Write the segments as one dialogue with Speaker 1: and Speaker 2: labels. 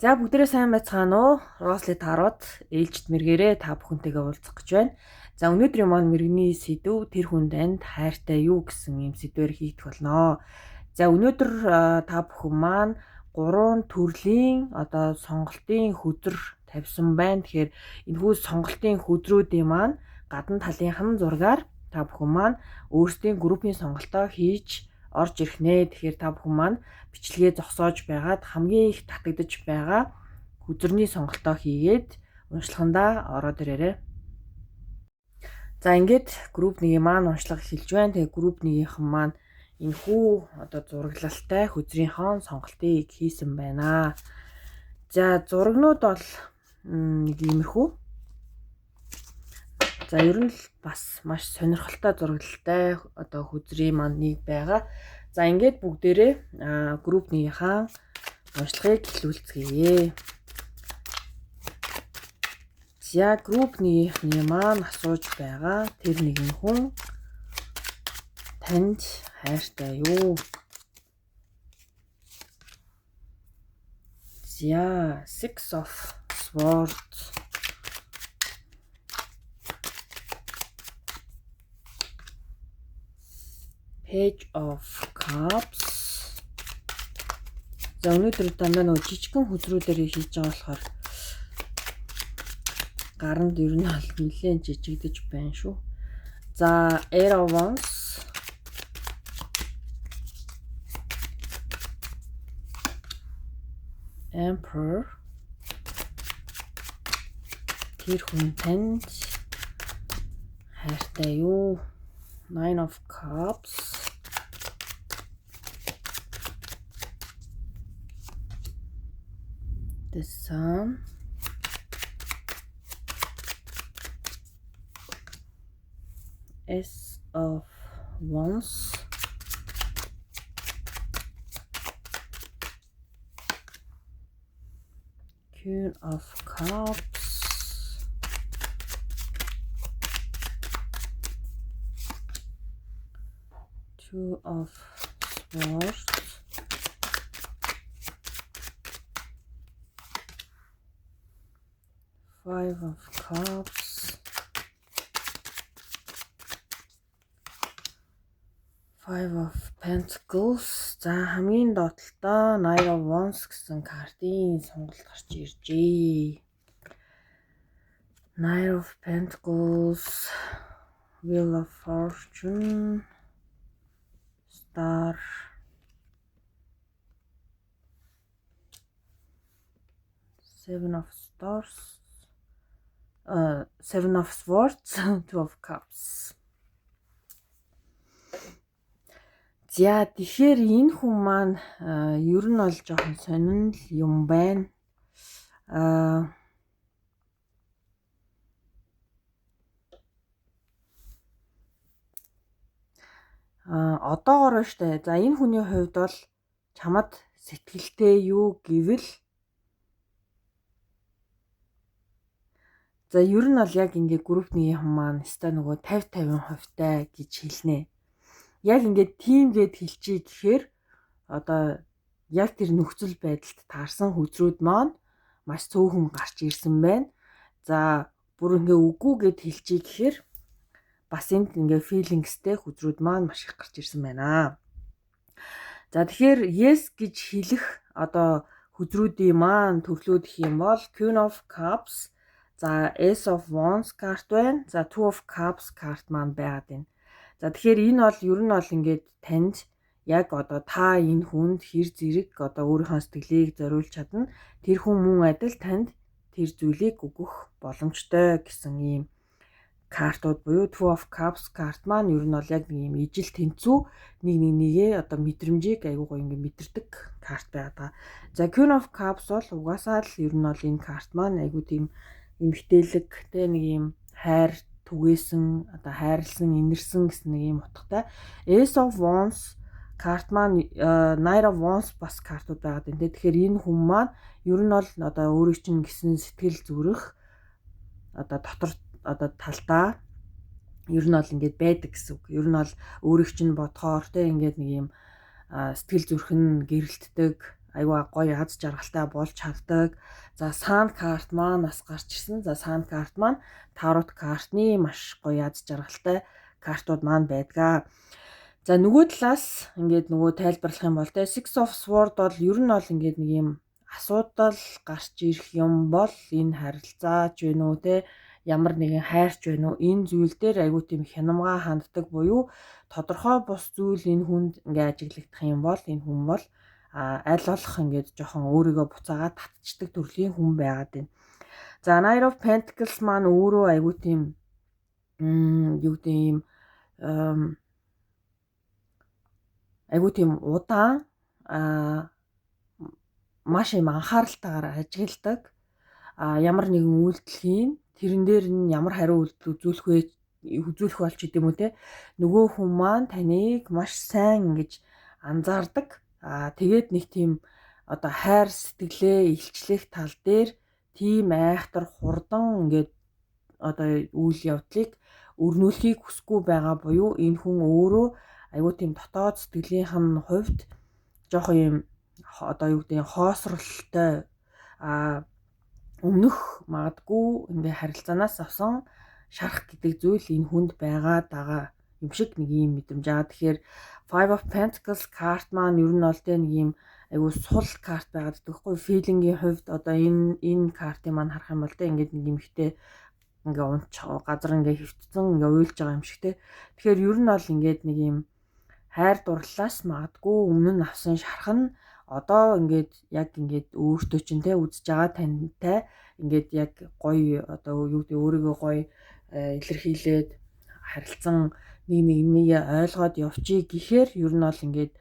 Speaker 1: За, бүгдээрээ сайн байцгаана уу? Росли Тарот ээлжит мэргээрээ та бүхэнтэйгээ уулзах гэж байна. За, өнөөдрийн маань мэрэгний сэдв тэр хүн танд хайртай юу гэсэн ийм сэдвээр хийгдэх болно. За, өнөөдөр та бүхэн маань гурван төрлийн одоо сонголтын хөзөр тавьсан байна. Тэгэхээр энэхүү сонголтын хөзрүүдийн маань гадна талын хан зургаар та бүхэн маань өөрсдийн группийн сонголтоо хийж орж ирэх нэ. Тэгэхээр та бүхэн маань бичлэгээ зогсоож байгаад хамгийн их татагдаж байгаа хөзөрний сонголтоо хийгээд уншлагандаа ороод ирээрэй. За, ингээд групп 1-ийн маань уншлага эхэлж байна. Тэгээ групп 1-ийнхэн маань энэхүү одоо зураглалтай хөзрийнхөө сонголтыг хийсэн байна. За, зурагнууд бол нэг иймэрхүү. За, ер нь л бас маш сонирхолтой зураглалтай одоо хөзрийн маань нэг байгаа. За, ингээд бүгдээрээ групп 1-ийнхаа уншлагыг эхлүүлцгээе. За, групп 1-ийнхний маань асууж байгаа тэр нэгэн хүн танд хайртай юу? За, Six of Swords, Page of Cups. За, өнөөдөр дандаа нөгөө жижигхэн хөзрүүдээр хийж байгаа болохоор гаранд ер нь бол нэлээд жижигдэж байна шүү. За, Eight of Wands, Emperor. Тэр хүн танд хайртай юу? Nine of Cups, The Sun, Ace of Wands, Queen of Cups, Two of Swords, Five of Cups, Five of Pentacles. За, хамгийн доод талдаа Knight of Wands гэсэн картын сонголт гарч иржээ. Knight of Pentacles, Wheel of Fortune, Star, Seven of Stars, Seven of Swords, Two of Cups. За, тэгэхээр энэ хүн маань ер нь бол жоохон сонин л юм байна. Одоогоор штэ. За, энэ хүний хувьд бол чамд сэтгэлтэй юу гэвэл, за, ер нь бол яг ингээ групп 1-ийн маань өстой нөгөө 50 50 хувьтай гэж хэлнэ. Яг ингээд тийм гээд хэлчихье гэхээр одоо яг тэр нөхцөл байдалд таарсан хөзрүүд маань маш цөөхөн гарч ирсэн байна. За, бүр ингээ үгүй гэд хэлчихье гэхээр бас энд ингээ feelings тэй хөзрүүд маань маш их гарч ирсэн байна. За, тэгэхээр yes гэж хэлэх одоо хөзрүүдийн маань төрлүүд гэх юм бол Queen of Cups, за, Ace of Wands карт байна. За, Two of Cups карт маань байгаад байна. За, тэгэхээр энэ бол ер нь бол ингээд танд яг одоо та энэ хүнд хэр зэрэг одоо өөрийнхөө сэтгэлийг зориулж чадна. Тэр хүн мөн адил танд тэр зүйлийг өгөх боломжтой гэсэн ийм картууд буюу Two of Cups карт маань ер нь бол яг нэг юм ижил тэнцүү, нэг нэг нэгээ одоо мэдрэмжийг айгуу гоё ингээ мэдэрдэг карт байгаад байгаа. За, Queen of Cups бол угаасаа л ер нь бол энэ карт маань айгуу тийм эмгтээлэг те, нэг юм хайр түгээсэн, одоо хайрлсан, инэрсэн гэсэн нэг юм утгатай. Ace of Wands карт маань, Knight of Wands бас картууд байгаад байна те. Тэгэхээр энэ хүн маань ер нь бол одоо өөрийг чинь гисэн сэтгэл зүрх одоо дотор одоо талдаа ер нь бол ингээд байдаг гэсэн үг. Ер нь бол өөрийг чинь бодохоор те, ингээд нэг юм сэтгэл зүрх нь гэрэлтдэг. айгүй гоё аз жаргалтай болж чаддаг. За, Sun карт маань бас гарч ирсэн. За, Sun карт маань Tarot картны маш гоё аз жаргалтай картууд маань байдгаа. За, нөгөө талаас ингээд нөгөө тайлбарлах юм бол те, Six of Swords бол ер нь бол ингээд нэг юм асуудал гарч ирэх юм бол энэ харилцаач вэ нүү те, ямар нэгэн хайрч байна уу, энэ зүйл дээр айгүй тийм хянамгаа ханддаг буюу тодорхой бус зүйл энэ хүнд ингээ ажиглагдах юм бол энэ хүн бол аль болох ингээд жоохон өөрийгөө буцаагаад татчихдаг төрлийн хүн байгаад байна. За, Knight of Pentacles маань өөрөө айгүй тийм юу гэдэг юм, айгүй тийм удаан маш юм анхааралтайгаар ажигладаг. Ямар нэгэн үйлдэл хийн, тэрэн дээр нь ямар хариу үйлдэл үзүүлэх вэ, үзүүлэх бол ч гэдэм үү те, нөгөө хүн маань таныг маш сайн ингэж анзаардаг. Тэгээд нэг тийм одоо хайр сэтгэлээ илчлэх тал дээр тийм айхтар хурдан ингээд одоо үйл явдлыг өрнүүлэхийг хүсэхгүй байгаа буюу энэ хүн өөрөө айгүй тийм дотоод сэтгэлийнх нь хувьд жоохон юм одоо юу гэдэг, хоосролтой, өмнөх магадгүй ингээ харилцаанаас авсан шарах гэдэг зүйл энэ хүнд байгаа даа юм шиг нэг юм мэдрэмж аа. Тэгэхээр Five of Pentacles карт маань ер нь бол тэ нэг юм айгу сул карт байгаад байдаг хгүй, feeling ийн хувьд. Одоо энэ картыг маань харах юм бол тэ, ингээд нэг юм ихтэй ингээ унч газар ингээ хөвтцэн ингээ уйлж байгаа юм шиг те. Тэгэхээр ер нь бол ингээд нэг юм хайр дурлалаас магадгүй өмнө нь авсан шарх нь одоо ингээд яг ингээд өөртөө чинь те, үзэж байгаа тантай ингээд яг гоё одоо юу гэдэг, өөрийгөө гоё илэрхийлээд харилцан нэг нэгнийг ойлгоод явчих гэхээр ер нь бол ингээд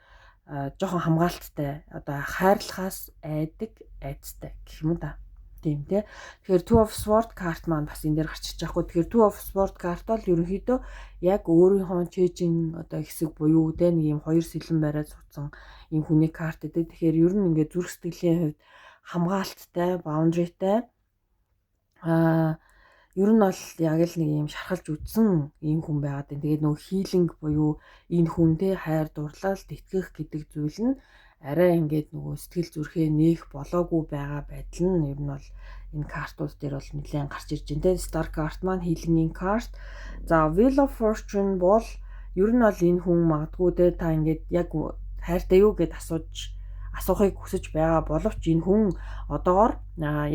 Speaker 1: жоохон хамгаалттай, одоо хайрлахаас айдаг, айдастай гэх юм да. Тийм тий. Тэгэхээр Two of Sword карт маань бас энэ дээр гарч ирж байгаа хгүй. Тэгэхээр Two of Sword карт бол ерөнхийдөө яг өөрийнхөө чэйжин одоо хэсэг буюу те, нэг юм хоёр сэлэн бариад суудсан юм хүний карт гэдэг. Тэгэхээр ер нь ингээд зүрх сэтгэлийн хувьд хамгаалттай, boundary тай, ер нь бол яг л нэг юм шархалж үтсэн ийм хүн байгаад байна. Тэгээд нөгөө healing буюу энэ хүнтэй хайр дурлал тэтгэх гэдэг зүйл нь арай ингээд нөгөө сэтгэл зүрхээ нээх болоогүй байгаа байдал нь ер нь бол энэ картууд дээр бол нэлээд гарч ирж байна те. Star карт маань healing ийн карт. За, Wheel of Fortune бол ер нь бол энэ хүн магадгүй те, та ингээд яг хайртай юу гэд асуухыг хүсэж байгаа боловч энэ хүн одоогор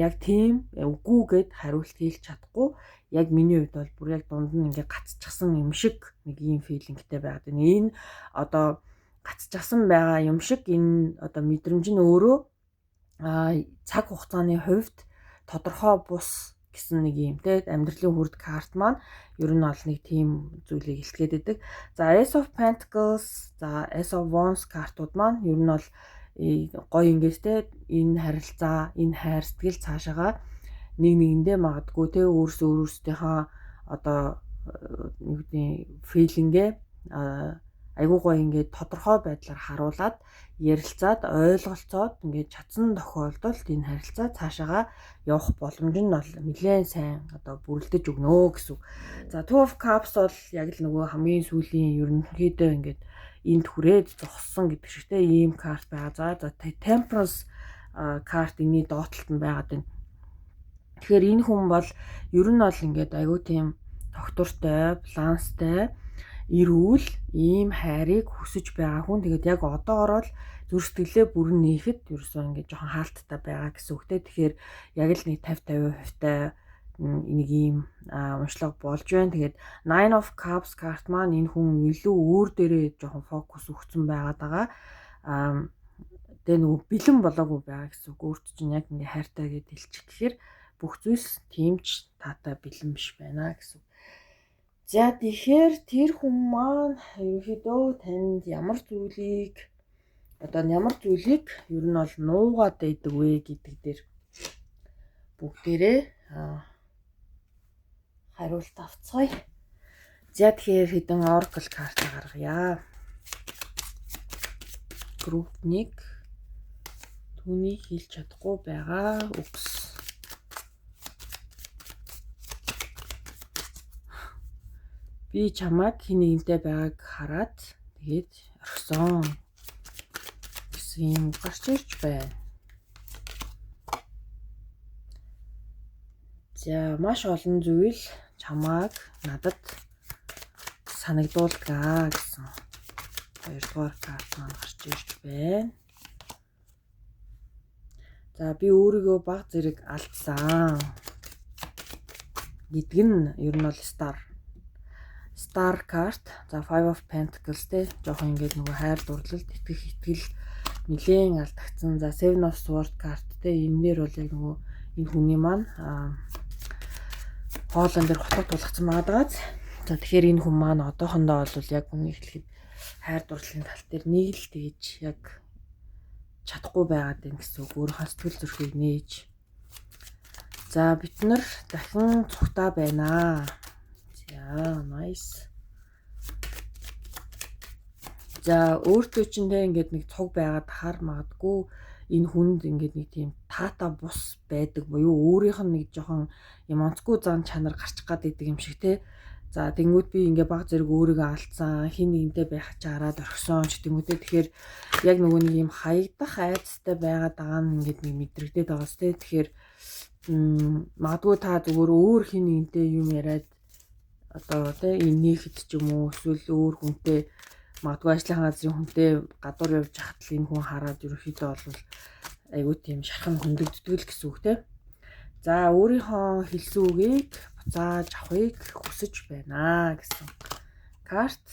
Speaker 1: яг тийм үгүй гэд хариулт хэлж чадахгүй, яг миний хувьд бол бүр яг дунд нь ингээ гацчихсан юм шиг нэг ийм feeling тэй байгаад байна. Энэ одоо гацчихсан байгаа юм шиг энэ одоо мэдрэмж нь өөрөө цаг хугацааны хувьд тодорхой бус гэсэн нэг юм те, амьдралын хүрд карт маань ер нь бол нэг тийм зүйлийг илтгэхэд байдаг. За, Ace of Pentacles, за, Ace of Wands картууд маань ер нь бол гоё ингээд те, энэ харилцаа, энэ хайр сэтгэл цаашаага нэг нэгэндээ магадгүй те, өөрсөө өөрсдийнхөө одоо юу гэдэг, feeling ээ айгуу гоё ингээд тодорхой байдлаар харуулад, ярилцаад, ойлголцоод ингээд чадсан тохиолдолд энэ харилцаа цаашаага явах боломж нь бол нэлээд сайн одоо бүрэлдэж өгнө гэсэн үг. За, Two of Cups бол яг л нөгөө хамгийн сүүлийн ерөнхийдөө ингээд энд хүрээд зогссон гэдэг шигтэй ийм карт байгаа. За, Temperance карт энэний доод талд нь байгаад байна. Тэгэхээр энэ хүн бол ер нь бол ингээд айгуу тийм тогтвортой, баланстай, эрүүл ийм хайрыг хүсэж байгаа хүн. Тэгээд яг одоогоор л зүрх сэтгэлээ бүрэн нээхэд ерөөсөө ингээд жоохон хаалттай байгаа гэсэн үгтэй. Тэгэхээр яг л нэг 50 50% тай нэг ийм уншлага болж байна. Тэгээд Nine of Cups карт маань энэ хүн илүү өөр дээрээ жоохон фокус өгсөн байгаад байгаа. Тэгээ нөгөө бэлэн болоогүй байгаа гэсэн үг. Өөрт чинь яг ингээ хайртай гэд хэлчих гэхээр бүх зүйлс тийм ч таатай бэлэн биш байна гэсэн үг. За, тэгэхээр тэр хүн маань ерөнхийдөө танд ямар зүйлийг одоо ямар зүйлийг ер нь бол нуугаад байдаг вэ гэдэг дээр бүгдээрээ хариулт авцгаая. За, тэгэхээр хэдэн Oracle карт гаргая. Group 1, түүнийг хэлж чадахгүй байгаа үгс. Би чамайг хэн нэгэнтэй байгааг хараад тэгээд орхисон гэсэн. гэсэн юм гарч ирж байна. За маш олон зүйл чамааг надад санагдуулдаг гэсэн хоёрдугаар карт маань гарч ирж байна. За би өөрийгөө баг зэрэг алдсан гэдэг нь ер нь бол Star card. За Five of Pentacles те жоохон ингээд нөгөө хайр дурлалд итгэх итгэл нэлээн алдагдсан. За Seven of Swords карт те энэ дээр бол яг нөгөө энэ хүний маань хоолон дээр хотод тулгацсан байгаа даа. За тэгэхээр энэ хүн маань одоохондоо бол яг үнийг хэлэхэд хайр дурлалын тал дээр нэг л тэгж яг чадахгүй байгаад байна гэсэн үг. Өөрийнхөө сэтгэл зүрхийг нээж. За бид нар дахин цугтаа байна. За nice. За өөртөө чинь те ингээд нэг цуг байгаад хар магадгүй энэ хүнд ингээд нэг тийм таата бус байдаг буюу өөрийнх нь нэг жоохон юм онцгүй зан чанар гарч гад идэг юм шиг те. За тэнгууд би ингээ баг зэрэг өөрийгөө алдсан, хин нэгэнтэй байх чараад орхисон ч гэдэг юм үү те. Тэгэхээр яг нөгөө нэг юм хаягдах айдастай байгаад байгаа нь ингээд нэг мэдрэгдээд байгаа сте. Тэгэхээр магадгүй та зүгээр өөр хин нэгэнтэй юм яриад одоо те энэ нээхэд ч юм уу эсвэл өөр хүнтэй магадгүй ажлынхаа газрын хүнтэй гадуур явж хахад л энэ хүн хараад ерөнхийдөө бол айгүй тийм шархан хөндөгддөг л гэсэн үг те. За өөрийнхөө хэлсэн үгийг буцааж авахыг хүсэж байна гэсэн карт.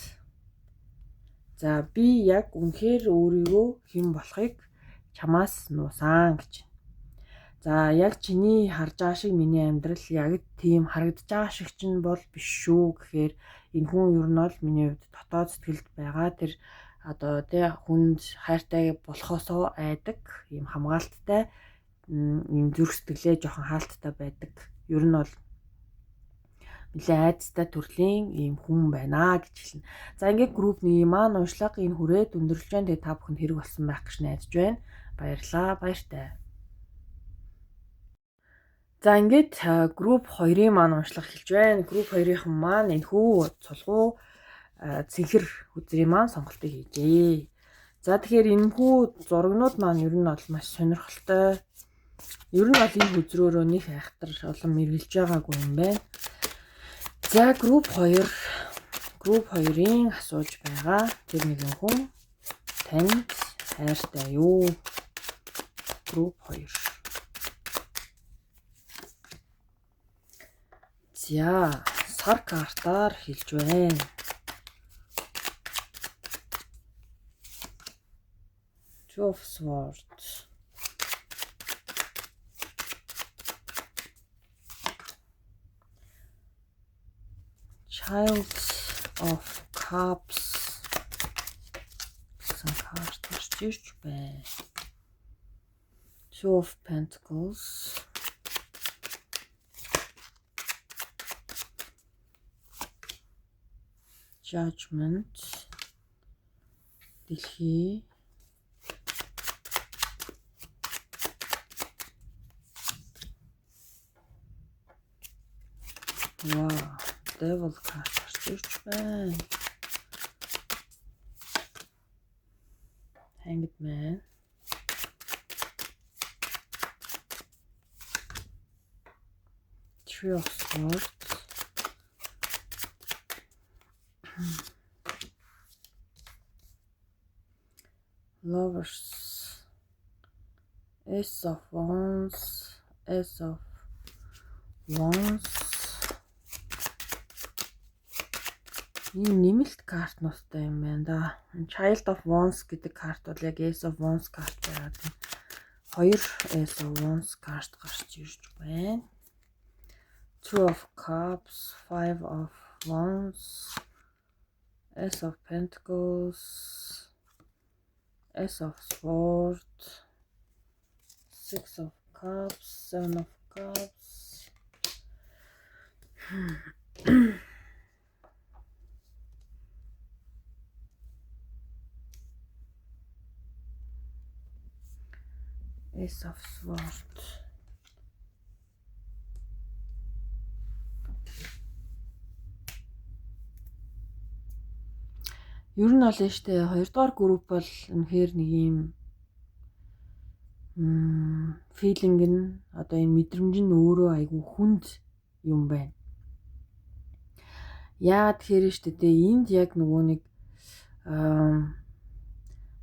Speaker 1: За би яг үнэхээр өөрийгөө хэн болохыг чамаас нуусан гэж. За яг чиний харж байгаа шиг миний амьдрал яг тийм харагдаж байгаа шиг чинь бол биш шүү гэхээр энэ хүн ер нь бол миний хувьд дотоод сэтгэлд байгаа тэр одоо тий хүнд хайртай болохоосоо айдаг ийм хамгаалттай ийм зүрх сэтгэлээ жоохон хаалттай байдаг. Ер нь бол нэлээ айдастай төрлийн ийм хүн байна гэж хэлнэ. За ингээд групп нэг маань уншлага энэ хүрээд өндөрлөж байна. Тэгээ та бүхэнд хэрэг болсон байх гэж найдаж байна. Баярлалаа. Баяртай. За ингээд групп 2-ын маань уншлага эхэлж байна. Групп 2-ийнхан маань энэхүү цулгуу цэнхэр хөзрийн маань сонголтыг хийжээ. За тэгэхээр энэхүү зурагнууд маань ер нь бол маш сонирхолтой. Ер нь бол энэ хөзрөөрөө нэг айхтар олон мэргэлж байгаагүй юм байна. За групп 2 групп 2-ын асууж байгаа тэр нэгэн хүн танд хайртай юу? Групп 2. За сар картаар хэлж байна. Two of Swords. Child of Cups гэсэн карт гарч ирж байна. Two of Pentacles. Judgment. Дэлхий. Вау. Devil карт гарч ирж байна. Hanged Man. Three of Swords. Lovers. Ace of Wands. Ace of Wands. Ийм нэмэлт картнуудтай юм байна да. Child of Wands гэдэг карт бол яг Ace of Wands карт байгаад байна. Хоёр Ace of Wands карт гарч ирж байна. Two of Cups, Five of Wands, Ace of Pentacles, Ace of Swords, Six of Cups, Seven of Cups. Ace of Swords. Ер нь бол нь штэ хоёрдугаар групп бол үнэхээр нэг юм Feeling нь, одоо энэ мэдрэмж нь өөрөө айгүй хүнд юм байна. Яагаад тэгэхээр штэ тэ, энд яг нөгөө нэг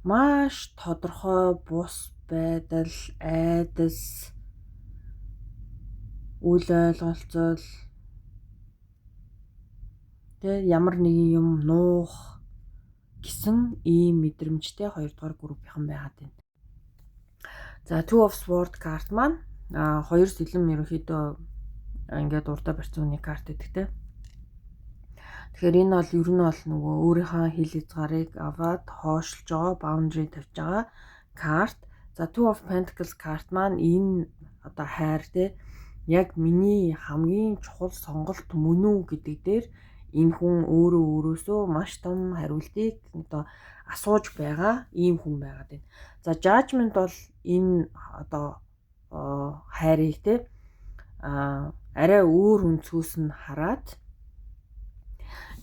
Speaker 1: маш тодорхой бус байдал, айдас, үл ойлголцол тэ, ямар нэгэн юм нуух гэсэн ийм мэдрэмжтэй хоёрдугаар группийнхан байгаад байна. За, Two of Sword карт маань хоёр сэлэм ерөнхийдөө ингээд урдаа барьсан хүний карт гэдэг те. Тэгэхээр энэ бол ер нь бол нөгөө өөрийнхөө хил хязгаарыг аваад хоошлж байгаа, boundary тавьж байгаа карт. За, Two of Pentacles карт маань энэ одоо хайр те, яг миний хамгийн чухал сонголт мөн үү гэдэг дээр энэ хүн өөрөө өөрөөсөө маш том хариултыг одоо асууж байгаа ийм хүн байгаад байна. За, judgment бол энэ одоо хайрыг те арай өөр өнцгөөс нь хараад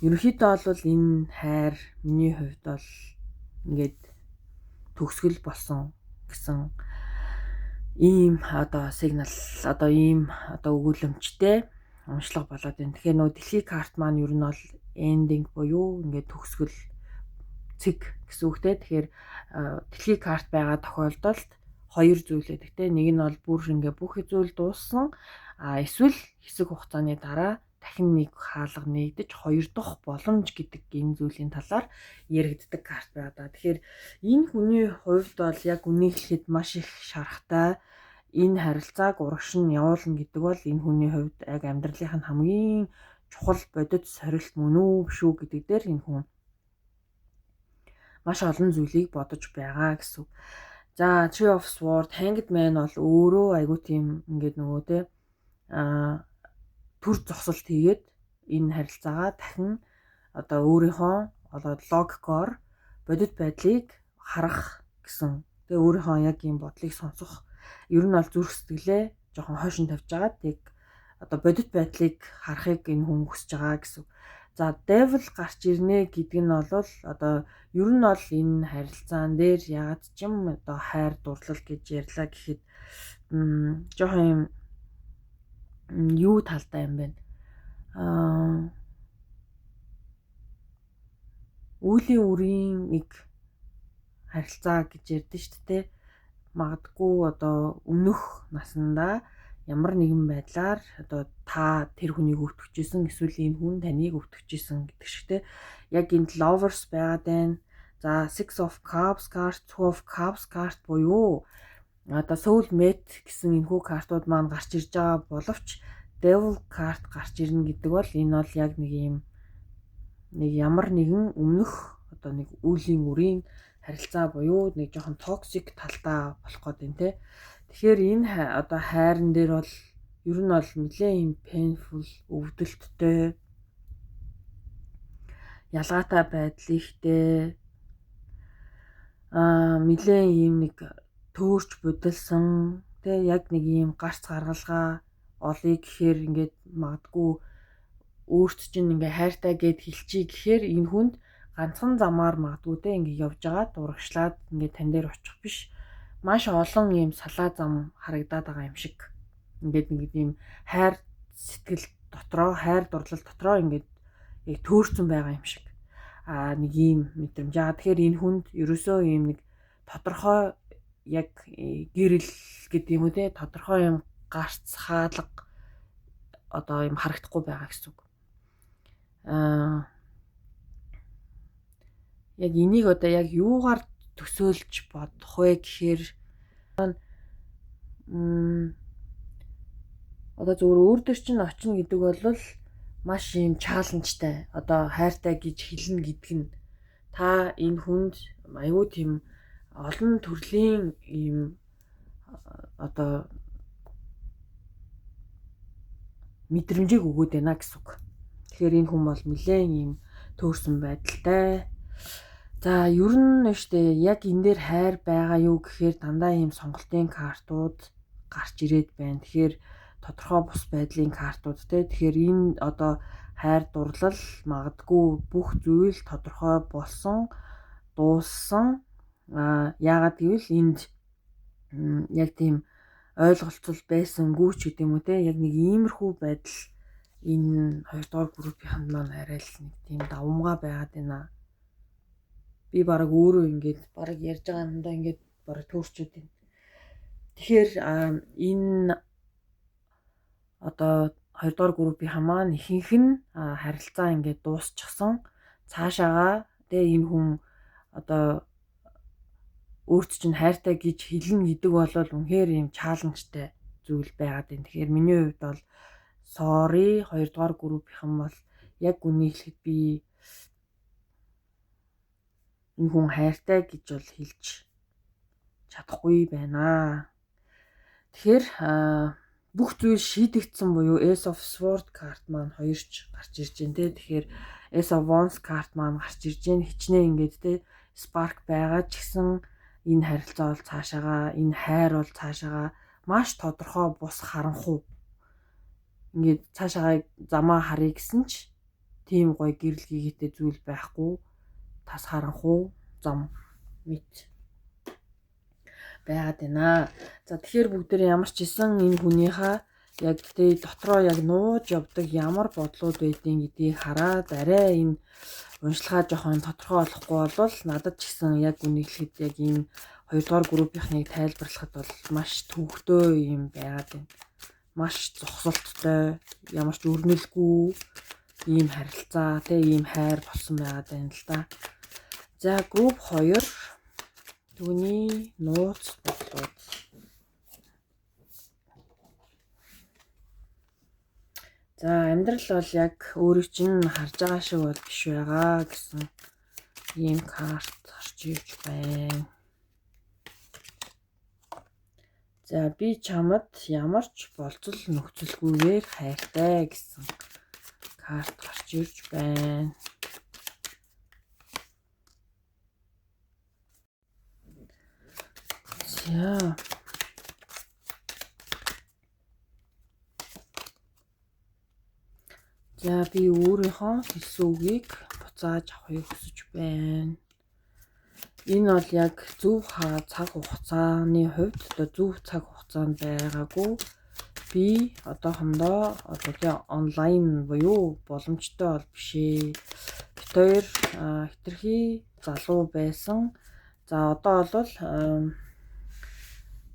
Speaker 1: ерөнхийдөө бол энэ хайр миний хувьд бол ингээд төгсгөл болсон гэсэн ийм одоо сигнал, одоо ийм одоо өгүүлэмжтэй уншлага болоод байна. Тэгэхээр нөгөө дэлхий карт маань ер нь бол ending буюу ингээд төгсгөл, цэг гэсэн үг те. Тэгэхээр дэлхий карт байгаа тохиолдолд хоёр зүйл байдаг те. Нэг нь бол бүр ингээ бүх зүйл дууссан. А эсвэл хэсэг хугацааны дараа дахин нэг хаалга нээгдэж хоёр дахь боломж гэдэг энэ зүйлийн талаар яригддаг карт байгаа да. Тэгэхээр энэ хүний хувьд бол яг үнийг хэлэхэд маш их шарахтай. Энэ харилцааг урагш нь явуулна гэдэг бол энэ хүний хувьд яг амьдралынх нь хамгийн чухал бодит сорилт мөн үү, биш үү гэдэг дээр энэ хүн маш олон зүйлийг бодож байгаа гэсэн. За, Three of Swords, Hanged Man бол өөрөө айгуу тийм ингээд нөгөө те төр зогсолт хийгээд энэ харилцаагаа дахин одоо өөрийнхөө одоо логикоор бодит байдлыг харах гэсэн. Тэгээ өөрийнхөө яг ийм бодлыг сонсох, ер нь бол зүрх сэтгэлээ жоохон хойшин тавьж агаад яг одоо бодит байдлыг харахыг энэ хүн хүсэж байгаа гэсэн. За, Devil гарч ирнэ гэдэг нь бол одоо ер нь бол энэ харилцаан дээр ягаад ч юм одоо хайр дурлал гэж ярьлаа гэхэд жоохон юм юу талдаа юм бэ? Үйлийн үрийн нэг харилцаа гэж ярьдэн шүү дээ. Магадгүй одоо өмнөх насандаа ямар нэгэн байдлаар одоо та тэр хүнийг өвтгөжсэн, эсвэл энэ хүн таныг өвтгөжсэн гэдэг шиг те. Яг энд lovers байгаад байна. За, Six of Cups card, Two of Cups card буюу одоо soul mate гэсэн энэхүү картууд маань гарч ирж байгаа боловч Devil card гарч ирнэ гэдэг бол энэ бол яг нэг юм нэг ямар нэгэн өмнөх одоо нэг үйлийн үрийн харилцаа буюу нэг жоохон toxic талдаа болох гээд байна те. Тэгэхээр энэ одоо хайран дээр бол ер нь бол нэлээд юм painful, өвдөлттэй, ялгаатай байдал ихтэй, нэлээд ийм нэг төөрч будилсан тэ, яг нэг ийм гарц гаргалгаа олъё гэхээр ингээд магадгүй өөрт чинь ингээ хайртай гэд хэлчихье гэхээр энэ хүнд ганцхан замаар магадгүй те ингээ явж байгаа дурагшлаад ингээ тань дээр очих биш, маш олон ийм салаа зам харагдаад байгаа юм шиг. Ингээд нэг ийм хайр сэтгэл дотроо, хайр дурлал дотроо ингээд яг төөрцөн байгаа юм шиг нэг ийм мэдрэмж. Аа, тэгэхээр энэ хүнд ерөөсөө ийм нэг тодорхой яг гэрэл гэдэг юм уу те, тодорхой юм гарц хаалга одоо юм харагдахгүй байгаа гэсэн үг. Яг энийг одоо яг юугаар төсөөлж бодох вэ гэхээр одоо зөвхөн өөр дөр чинь очино гэдэг бол маш юм challenge тай. Одоо хайртай гэж хэлнэ гэдэг нь та энэ хүнд аюу тийм олон төрлийн ийм одоо мэдрэмжийг өгөөд байна гэсэн үг. Тэгэхээр энэ хүн бол нэлээд ийм төөрсөн байдалтай. За, ер нь штэ яг энэ дээр хайр байгаа юу гэхээр дандаа ийм сонголтын картууд гарч ирээд байна. Тэгэхээр тодорхой бус байдлын картууд те. Тэгэхээр энэ одоо хайр дурлал магадгүй бүх зүйл тодорхой болсон, дууссан. А яагаад гэвэл энд Яг тийм ойлголцол байсангүй ч гэдэг юм уу те, яг нэг иймэрхүү байдал энэ хоёрдугаар группийнхэнд маань арай л нэг тийм давамгай байгаад байна. Би бараг өөрөө ингээд бараг ярьж байгаа юмдаа ингээд бараг төөрчөөд байна. Тэгэхээр энэ одоо хоёрдугаар группийн маань ихэнх нь харилцаа ингээд дуусчихсан. Цаашаага тэ энэ хүн одоо өөрт чинь хайртай гэж хэлнэ гэдэг бол үнэхээр юм challenge тай зүйл байгаад байна. Тэгэхээр миний хувьд бол sorry, хоёрдугаар группийнхан бол яг үнийг хэлэхэд би энэ хүн хайртай гэж бол хэлж чадахгүй байна. Тэгэхээр бүх зүйл шийдэгдсэн буюу Ace of Sword карт маань хоёрч гарч ирж байна те. Тэгэхээр Ace of Wands карт маань гарч ирж байна. Хичнээн ингээд те spark байгаа ч гэсэн энэ харилцаа бол цаашаага, энэ хайр бол цаашаага маш тодорхой бус харанхуй. Ингээд цаашаага замаа харъя гэсэн ч тийм гоё гэрэл гэгээтэй зүйл байхгүй. Тас харанхуй зам мэт байгаад байна. За, тэгэхээр бүгдээр ямар ч исэн энэ хүнийхээ яг тэ дотроо яг нууж явдаг ямар бодлууд байдгийг гэдгийг хараад арай энэ уншилгаа жоохон тодорхой болохгүй бол надад ч гэсэн яг үнийг хэлэхэд яг энэ хоёрдугаар группийнхнийг тайлбарлахад бол маш төвөгтэй юм байгаад байна. Маш зогсолттой, ямар ч өрнөлгүй ийм харилцаа, тэ ийм хайр болсон байгаад байна л да. За, групп 2, түүний нууц бодлууд. За, амьдрал бол яг өөрийг чинь харж байгаа шиг бол биш байгаа гэсэн ийм карт гарч ирж байна. За, би чамд ямар ч болзол нөхцөлгүйгээр хайртай гэсэн карт гарч ирж байна. За. За, би өөрийнхөө хэлсэн үгийг буцааж авахыг хүсэж байна. Энэ бол яг зөв цаг хугацааны хувьд одоо зөв цаг хугацаанд байгаагүй. Би одоохондоо одоо тий онлайн буюу боломжтой бол биш ээ. Бид хоёр хэтэрхий залуу байсан. За, одоо бол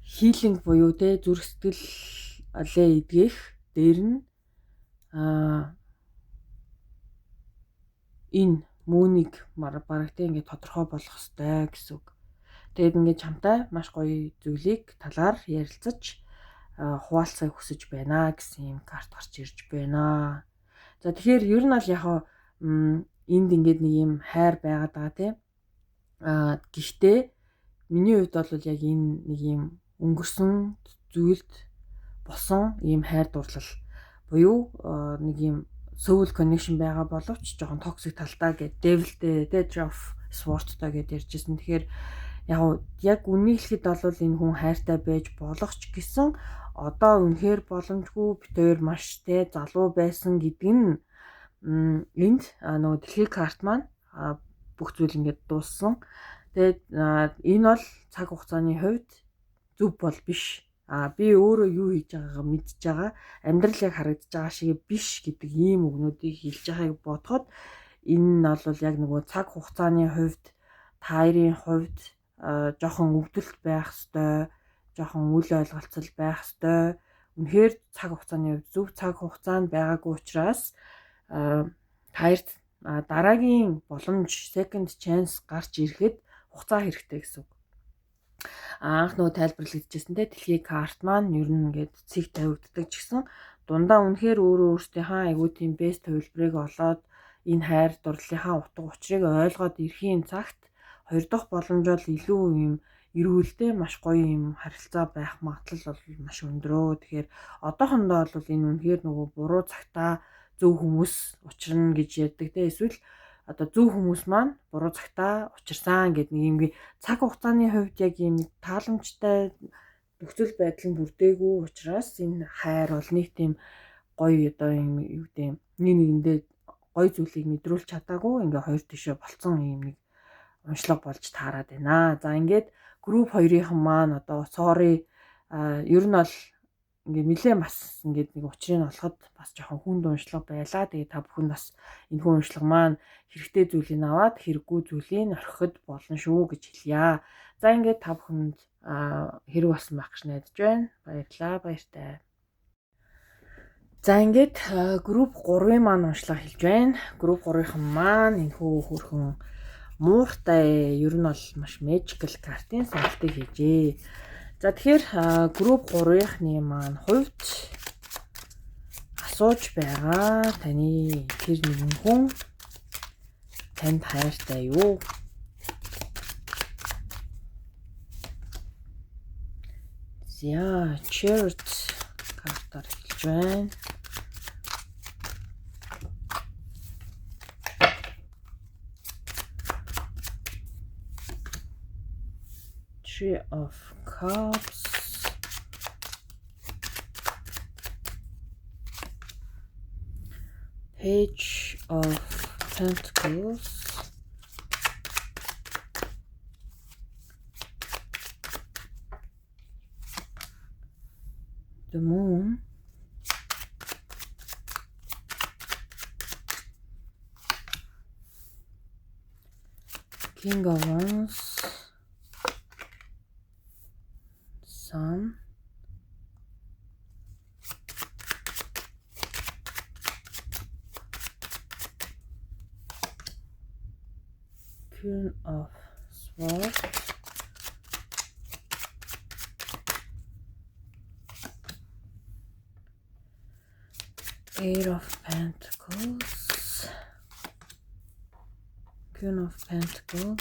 Speaker 1: healing буюу те зүрх сэтгэл алээ эдгэх дээр нь энэ мүүнийг бараг те ингээд тодорхой болгох ёстой гэсэн үг. Тэгээд ингээд чамтай маш гоё зүйлийг талаар ярилцаж хуваалцахыг хүсэж байна гэсэн юм карт гарч ирж байна. За, тэгэхээр ер нь аль яг энд ингээд нэг юм хайр байгаад байгаа те. Гэхдээ миний хувьд бол яг энэ нэг юм өнгөрсөн зүйлд болсон ийм хайр дурлал буюу нэг юм soul connection байгаа боловч жоохон toxic талдаа гэд devil-тэй тэ Three of Sword-той гэд ярьжсэн. Тэгэхээр яг үнийг хэлэхэд бол энэ хүн хайртай байж болох ч гэсэн одоо үнэхээр боломжгүй, бид хоёр маш те залуу байсан гэдэг нь энд нөгөө дэлхийн карт маань бүх зүйл ингээд дууссан. Тэгээд энэ бол цаг хугацааны хувьд зөв бол биш. Би өөрөө юу хийж байгаагаа мэдж байгаа. Амьдрал яг харагдаж байгаа шиг биш гэдэг ийм үгнүүдийг хэлж байгааг бодоход энэ нь бол яг нөгөө цаг хугацааны хувьд та хоёрын хувьд жоохон өвдөлт байх ёстой, жоохон үл ойлголцол байх ёстой. Үнэхээр цаг хугацааны хувьд зөв цаг хугацаанд байгаагүй учраас та хоёрт дараагийн боломж second chance гарч ирэхэд хугацаа хэрэгтэй гэсэн үг. Анх нөгөө тайлбарлагдчихсэн те дэлхийн карт маань ер нь ингээд цэг тавигддаг ч гэсэн дундаа үнэхээр өөрөө өөрсдийнхээ айгуу тийм best хувилбарыг олоод энэ хайр дурлалынхаа утга учирыг ойлгоод ирэхийн цагт хоёр дахь боломж бол илүү юм эрүүлтэй маш гоё юм харилцаа байх магадлал бол маш өндрөө. Тэгэхээр одоохондоо бол энэ үнэхээр нөгөө буруу цагтаа зөв хүмүүс учирна гэж ярьдаг те, эсвэл одоо зөв хүмүүс маань буруу цагтаа учирсан гэдэг нэг юм цаг хугацааны хувьд яг ийм тааламжтай нөхцөл байдал нь бүрдээгүй учраас энэ хайр бол нэг тийм гоё одоо юм юу гэдэг юм нэг нэгэндээ гоё зүйлийг мэдрүүлж чадаагүй ингээ хоёр тишээ болцсон юм нэг уншлага болж таарад байна. За, ингээд Group 2-ийнхан маань одоо sorry, ер нь бол ингээд нэлээд бас ингээд нэг учрыг олоход бас жоохон хүнд уншлага байлаа. Тэгээ та бүхэн бас энэ хүн уншлага маань хэрэгтэй зүйлийг аваад, хэрэггүй зүйлийг орхиход болно шүү гэж хэлье. За, ингээд та бүхэнд хэрэг болсон байх гэж найдаж байна. Баярлалаа, баяртай. За, ингээд group 3-ын маань уншлага хэлж байна. Group 3-ын маань энэ хөөрхөн мууртай, ер нь бол маш magical картын сонголтыг хийжээ. За, тэгэхээр group 3-ынхны маань хувьд асууж байгаа таны тэр нэгэн хүн танд хайртай юу? За, Chariot картаар эхэлж байна. Three of Cups. Page of Pentacles. The Moon. King of Wands. Sun. Queen of Swords. Eight of Pentacles. Queen of Pentacles.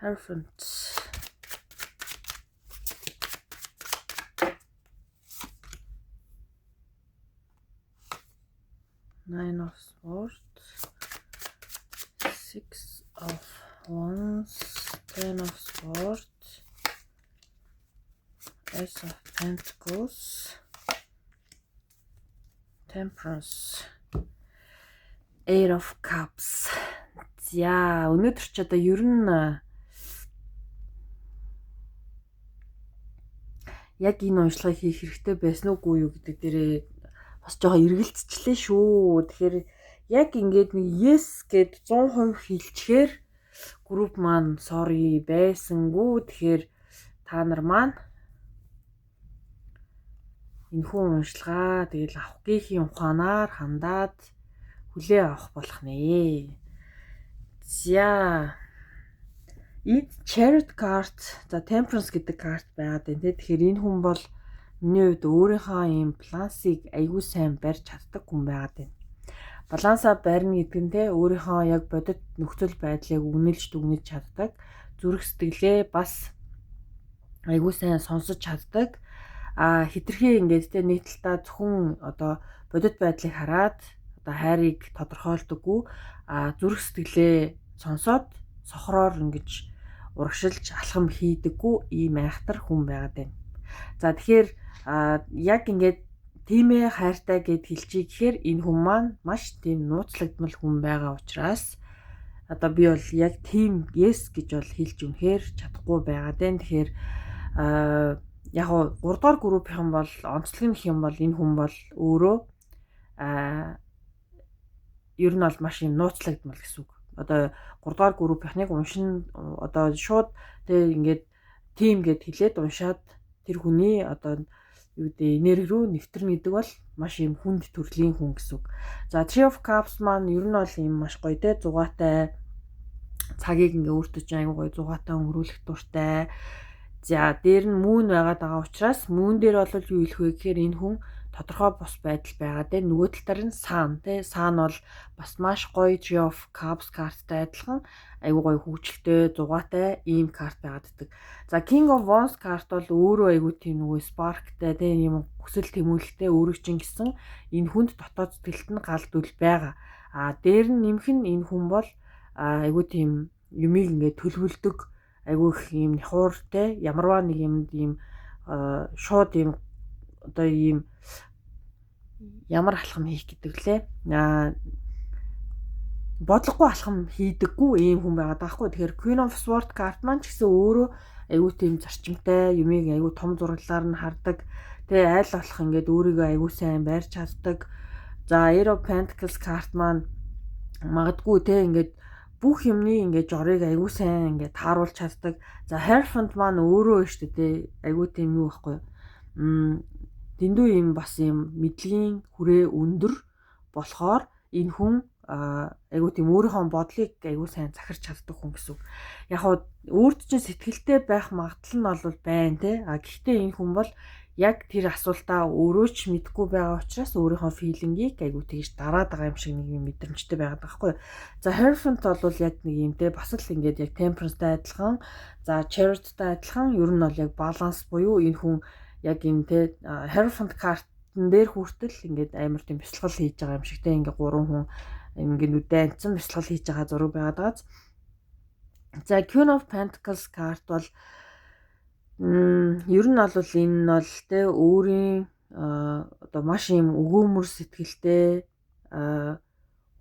Speaker 1: Hierophant. Nine of Swords. Six of Wands. Ten of Swords. Ace of Pentacles. Temperance. Eight of Cups. За, өнөөдөр ч одоо ер нь яг энэ уншлагыг хийх хэрэгтэй байсан уугүй юу гэдэг дээрээ бас жоохон эргэлзчихлээ шүү. Тэгэхээр яг ингээд нэг yes гэд 100% хэлчихээр group маань sorry, байсангүй. Тэгэхээр та нар маань энэхүү уншлагаа тэгэл авах гийнхийн ухаанаар хандаад хүлээ авах болох нэ. За, энд Chariot card, за, Temperance гэдэг карт байгаад байна те. Тэгэхээр энэ хүн бол миний хувьд өөрийнхөө ийм балансыг аягүй сайн барьж чаддаг хүн байгаад байна. Балансаа барина гэдэг нь те, өөрийнхөө яг бодит нөхцөл байдлыг үнэлж дүгнэж чаддаг. Зүрх сэтгэлээ бас аягүй сайн сонсож чаддаг. А хэтэрхий ингээд те, нэг талдаа зөвхөн одоо бодит байдлыг хараад одоо хайрыг тодорхойлдоггүй, а зүрх сэтгэлээ сонсоод сохроор ингэж урагшилж алхам хийдэггүй ийм айхтар хүн байгаад байна. За, тэгэхээр яг ингээд тиймээ хайртай гэд хэлчихье гэхээр энэ хүн маань маш тийм нууцлагдмал хүн байгаа учраас одоо би бол яг тийм yes гэж бол хэлж үнэхээр чадахгүй байгаа даа. Тэгэхээр яг 3 дугаар группийнхан бол онцлог нь юм бол энэ хүн бол өөрөө ер нь бол маш юм нууцлагдмал гэсэн үг. Одоо 3 дугаар группийнхныг уншин, одоо шууд тэг ингээд тийм гэд хэлээд уншаад тэр хүний одоо юу гэдэг энерги рүү нэвтэрнэ гэдэг бол маш юм хүнд төрлийн хүн гэсэн үг. За, Three of Cups маань ер нь бол юм маш гоё те, зугаатай, цагийг ингээ өөртөө чинь аягүй гоё зугаатай өнгөрүүлэх дуртай. За, дээр нь Moon байгаад байгаа учраас Moon дээр бол юу хэлэх вэ гэхээр энэ хүн тодорхой бус байдал байгаа те. Нөгөө талаар нь Sun те. Sun бол бас маш гоё Three of Cups карттай адилхан айгүй гоё хөгжилтэй, зугаатай ийм карт байгаад байдаг. За, King of Wands карт бол өөрөө айгүй тийм нөгөө spark тай те, ийм хүсэл тэмүүлэлтэй, өөрөө чинь гэсэн энэ хүнд дотоод сэтгэлд нь гал дүл байгаа. А дээр нь нэмэх нь энэ хүн бол айгүй тийм юмыг ингээд төлөвлөдөг, айгүй их ийм нихууртай, ямарваа нэг юмд ийм шууд ийм одоо ийм ямар алхам хийх гэдэг лээ. Аа Бодлогогүй алхам хийдэггүй ийм хүн байгаа даахгүй. Тэгэхээр Queen of Swords карт маань ч гэсэн өөрөө айгүй тийм зарчимтай, юмыг айгүй том зураглалаар нь хардаг. Тэгээ айл болох ингээд өөрийгөө айгүй сайн барьж чаддаг. За, Eight of Pentacles карт маань магадгүй те ингээд бүх юмны ингээд жорыг айгүй сайн ингээд тааруулж чаддаг. За, Hierophant маань өөрөө шүү дээ айгүй тийм юу байхгүй. Дэндүү юм бас юм мэдлэгийн хүрээ өндөр болохоор энэ хүн айгүй тийм өөрийнхөө бодлыг айгүй сайн захирч чаддаг хүн гэсэн үг. Яг хуу өөрт чинь сэтгэлтэй байх магадлал нь бол байна те. А гэхдээ энэ хүн бол яг тэр асуултаа өөрөө ч мэдэхгүй байгаа учраас өөрийнхөө feeling ийг айгүй тэгж дараад байгаа юм шиг нэг юм мэдрэмжтэй байгаад байгаа байхгүй. За, Hierophant бол яг нэг юм те бас л ингээд яг Temperance-тай адилхан, за Chariot-тай адилхан ер нь бол яг баланс буюу энэ хүн яг юм те Hierophant картн дээр хүртэл ингээд амар тийм бясалгал хийж байгаа юм шиг те, ингээд гурван хүн ингээд нүдэ анцсан бясалгал хийж байгаа зураг байгаад байгааз. За, Queen of Pentacles карт бол ер нь бол энэ нь бол те өөрийн одоо маш ийм өгөөмөр сэтгэлтэй,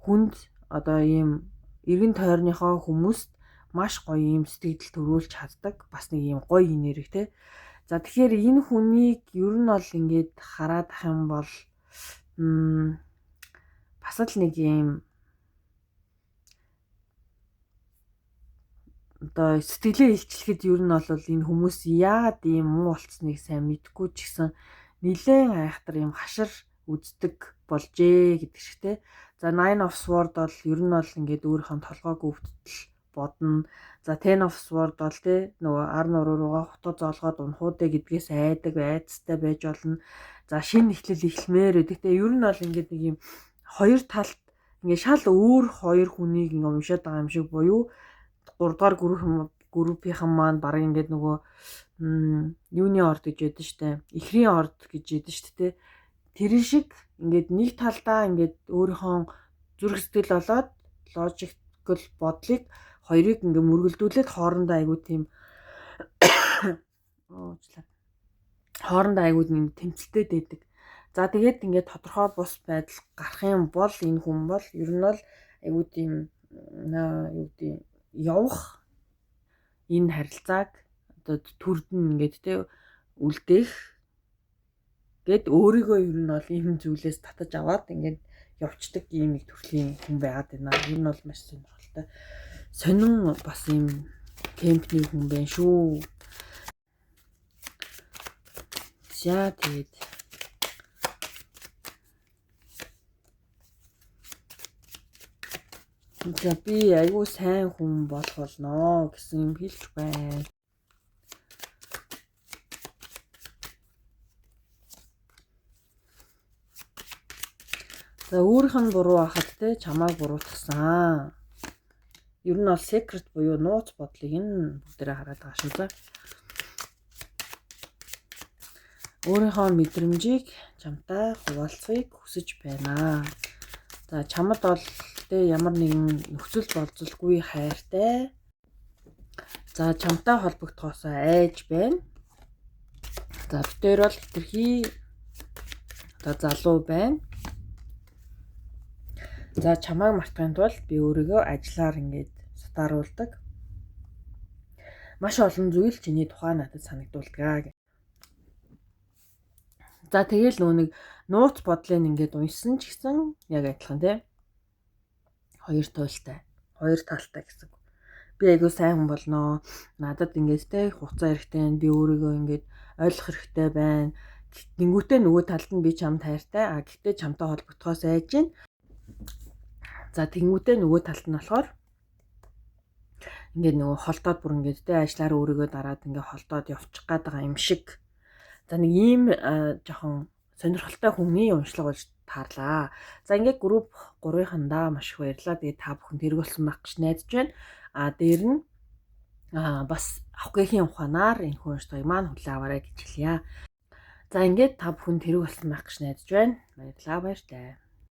Speaker 1: хүнд одоо ийм эргэн тойрныхоо хүмүүст маш гоё ийм сэтгэл төрүүлж чаддаг бас нэг ийм гоё энерги те. За, тэгэхээр энэ хүнийг ер нь бол ингээд хараад ах юм бол бас л нэг ийм одоо сэтгэлээ илчлэхэд ер нь бол энэ хүмүүс яагаад ийм муу болцсныг сайн мэдэхгүй ч гэсэн нилээн айхтар ийм хашир үздэг болжээ гэдэг шиг те. За, Nine of Sword бол ер нь бол ингээд өөрийнхөө толгойг өвдтөл бодно. За, Ten of Sword бол те нөгөө ар нуруу руугаа хутга зоолгоод унахуудэ гэдгээс айдаг, айдастай байж болно. За, шинэ эхлэл эхлэмээр гэдэг те. Ер нь бол ингээд нэг юм хоёр талт ингээд шал өөр хоёр хүнийг ингээд уншаад байгаа юм шиг буюу 3 дугаар группийнхан маань баг ингээд нөгөө юуны орд гэж ядсан штэ. Эхрийн орд гэж ядсан штэ тэ. Тэр шиг ингээд нэг талдаа ингээд өөрийнхөө зүрх сэтгэл болоод logical бодлыг хоёрыг ингээд мөргөлдүүлээд хоорондоо айгуу тийм уучлаа. Хоорондоо айгуу нэг тэмцэлтэй байдаг. За, тэгээд ингээд тодорхой бус байдал гарах юм бол энэ хүн бол ер нь бол айгуу тийм юу гэдэг явах энэ харилцааг одоо төрд нь ингээд те үлдээх гэд өөрийгөө ер нь бол ийм зүйлээс татаж аваад ингээд явцдаг ийм нэг төрлийн хүн байгаад байна. Ер нь бол маш сонирхолтой. Сонин бас ийм темпний хүн байна шүү. За, тэгээд за би айгүй сайн хүн болох болно гэсэн юм хэлж байна. За, өөрийнх нь буруу байхад те чамайг буруутгасан. Ер нь бол secret буюу нууц бодлыг энэ бүгдээрээ хараад байгаа шүү за. Өөрийнхөө мэдрэмжийг чамтай хуваалцахыг хүсэж байна. За, чамд бол тэ ямар нэгэн нөхцөл болзолгүй хайртай. За, чамтай холбогдохоос айж байна. За, бид хоёр бол хэтэрхий одоо залуу байна. За, чамайг мартахын тулд би өөрийгөө ажиллаар ингээд сатааруулдаг. Маш олон зүйл чиний тухай надад санагдуулдаг. За, тэгэл нөгөө нэг нууц бодлыг ингээд уншсан ч гэсэн яг адилхан тий. Хоёр туйлтай. Хоёр талтай гэсэн. Би айгүй сайн хүн болноо. Надад ингээд те хугацаа хэрэгтэй байна. Би өөрийгөө ингээд ойлгох хэрэгтэй байна. Тэнгүүтээ нөгөө талд нь би чамд хайртай. А гэхдээ чамтай холбогдохоос айж байна. За, тэнгүүтээ нөгөө талд нь болохоор ингээд нөгөө холдоод бүр ингээд те ажиллаар өөрийгөө дараад ингээд холдоод явчих гээд байгаа юм шиг. За, нэг ийм жоохон сонирхолтой хүний уншлага болж таарлаа. За, ингээд групп 3-ынхандаа маш их баярлалаа. Тэгээд та бүхэнд хэрэг болсон байх гэж найдаж байна. А дээр нь бас авах ухаанаар энэ хүн уншлагыг маань хүлээн аваарай гэж хэлье. За, ингээд та бүхэнд хэрэг болсон байх гэж найдаж байна. Баярлалаа, баяртай.